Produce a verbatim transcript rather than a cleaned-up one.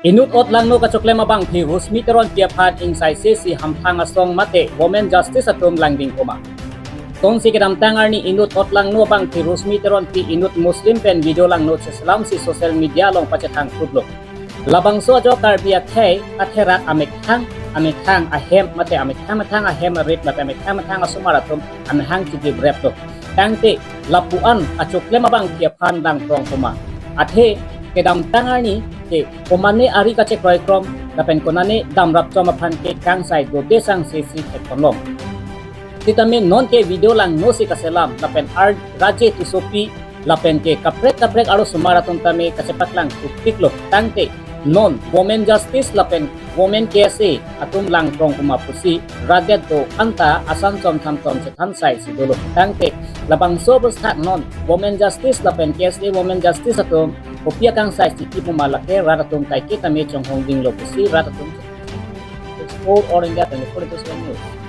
Inut ot langno kachoklem abangphi Rosmi Teronpi aphan ingsaisesi hamphang asong mate women justice atum langding puma. Tongsi kedamtang arni inut ot langno abangphi Rosmi Teronpi inut Muslim pen video langno cheselamsi social media along pachethang thuplo. Labangso ajo Karbi akhei atherak amethang amethang ahem mate amethang methang ahem arit mate amethang methang asomar atum amethang chiji brep lo. Tangte lapu-an achoklem abangphi aphan langprong puma. Athe kedamtang arni ke komane ari kachekroikrom lapen konane damrapchom aphan ke kangsai dode sangsesi thekponlong. Sitame non ke video langnosi kaselam lapen ar Raje Tissopi lapen ke kaprek kaprek arosomar atum tame kachepaklang thupiklo. Tangte non women justice lapen women K S A atum langprong puma pusi radet do-anta asan chomtham chom chethan saisi dolo. Tangte labangso bosthak non women justice lapen K S A women justice atum kopi akangsaisi pi puma lake rat atum kaike tame chonghong dinglo pusi rat atum. It's all All India twenty-four into seven News.